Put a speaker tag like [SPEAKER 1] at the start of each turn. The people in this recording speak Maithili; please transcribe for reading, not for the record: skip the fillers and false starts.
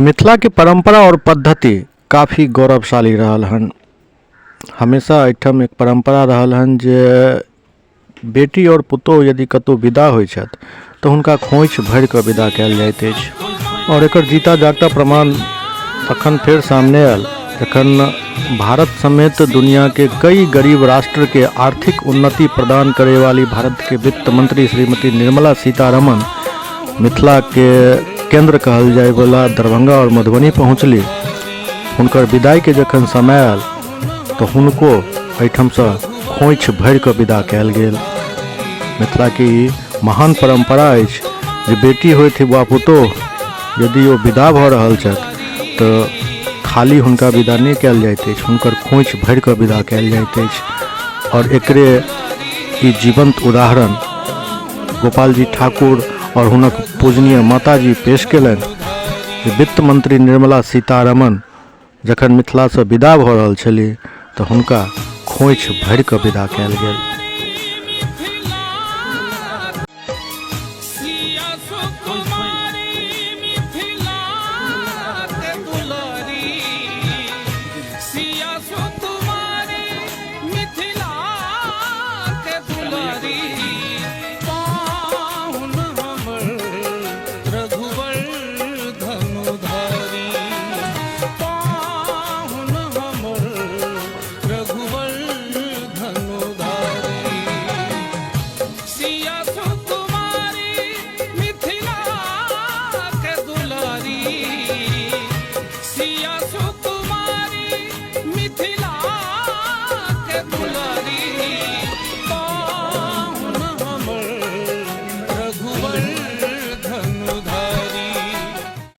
[SPEAKER 1] मिथिलाके परम्परा आओर पद्धति काफी गौरवशाली रहल हन। हमेशा एहिठाम एक परम्परा रहल हन जे बेटी आओर पुतोहु यदि कतहु विदा होइ छथि तऽ हुनका खोँइछ भरिकऽ विदा कयल जाइत अछि। आओर एकर जीता जागता प्रमाण तखन फेर सामने आयल जखन भारत समेत दुनियाके कई गरीब राष्ट्रके आर्थिक उन्नति प्रदान करे वाली भारतके वित्त मंत्री श्रीमती निर्मला सीतारमण मिथिलाके केन्द्र कहल जायवला दरभंगा आओर मधुबनी पहुँचली। हुनकर विदाइके जखन समय आयल तऽ हुनको एहिठामसँ खोँइछ भरिकऽ विदा कयल गेल। मिथिलाके ई महान परम्परा अछि जे बेटी होथि वा पुतोहु, यदि ओ विदा भऽ रहल छथि तऽ खाली हुनका विदा नहि कयल जाइत अछि, हुनकर खोँइछ भरिकऽ विदा कयल जाइत अछि। आओर एकरे ई जीवन्त उदाहरण गोपालजी ठाकुर आओर हुनक पूजनीय माताजी पेश कयलनि जे वित्त मंत्री निर्मला सीतारमण जखन मिथिलासँ विदा भऽ रहल छलीह तऽ हुनका खोँइछ भरिकऽ विदा कयल गेल।